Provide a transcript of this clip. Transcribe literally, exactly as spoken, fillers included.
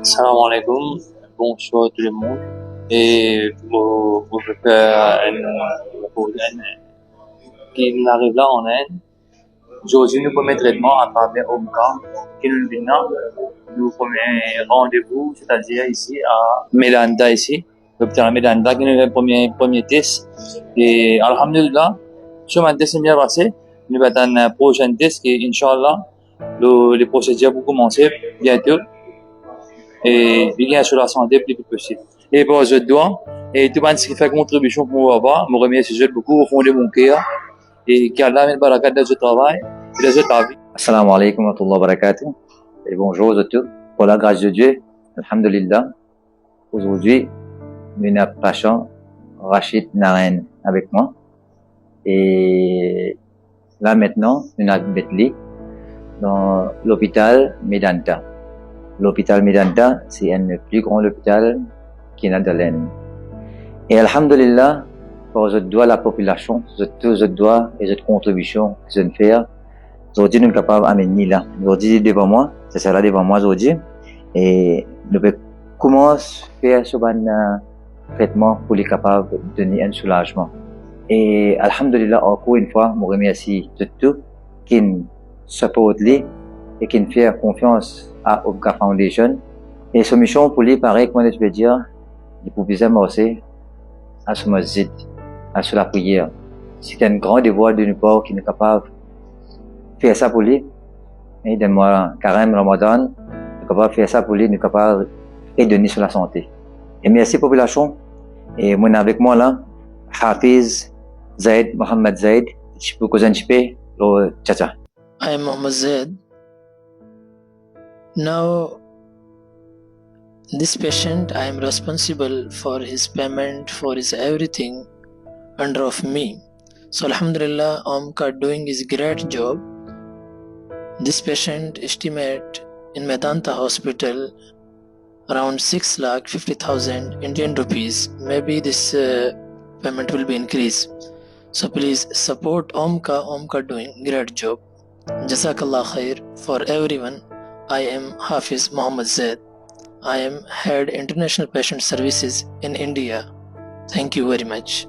Salam alaikum, bonsoir tout le monde. E pou, pou fer enn, pou enn, ki nou ariv la an Inn, zordi nou premie tretman atraver Omka ki nou vinn la. Nou premie randevou, setadir isi a Medanta isi, lopital Medanta ki nou fer premie, premie tes. E alhamdulillah, so bann tes inn bien pase. Nou pe atann prosenn tes ki, inshallah, le, le prosedir pou koumanse biento. E li gagn so lasante pli vit posib. E par zot dwa, e tou bann ki fer kontribision pou mo baba, mo remersie zot boukou o fon de mo ker. E ki Allah met barakat dan zot travay e dan zot lavi. Assalamu alaikum wa rahmatullahi wa barakatuh. E bonzour zot tou. Par la gras de Dieu, alhamdulillah, zordi, nou ena pasian Rachid Narain avek mwa. E la, aster, nou ena met li dan lopital Medanta. Lopital Medanta, se enn pli gran lopital ki ena dan Lenn. E alhamdulillah, par zot dwa lapopilasion, zot tou zot dwa e zot kontribision ki zot inn fer, zordi nou kapav amenn li la. Zordi devan mwa, se sa la devan mwa zordi. E nou pe koumans fer so bann, eh, tretman pou li kapav donn li enn soulazman. E alhamdulillah, ankor enn fwa, mo remersie zot tou ki'nn siport li e ki'nn fer konfians a Omka Foundation. E so mision pou li, parey kouma nou ti pe dir, li pou bizin marse a so masjid, a so lapriyer. Se enn gran devwar de nou par ki nou kapav fer sa pou li. E dan mwa Karem, Ramadan, nou kapav fer sa pou li, nou kapav ed li so lasante. E mersi popilasion. E mo ena avek mwa la Hafiz Zaid, Mohammad Zaid, ti pou koz enn tipe lor tchatcha. I am Mohammad Zaid. Now, this patient, I am responsible for his payment, for his everything under of me. So, alhamdulillah, Omka doing his great job. This patient estimate in Medanta Hospital around six lakh fifty thousand Indian rupees. Maybe this, uh, payment will be increased. So please support Omka. Omka doing great job. Jazakallah khair for everyone. I am Hafiz Mohammad Zaid. I am head international patient services in India. Thank you very much.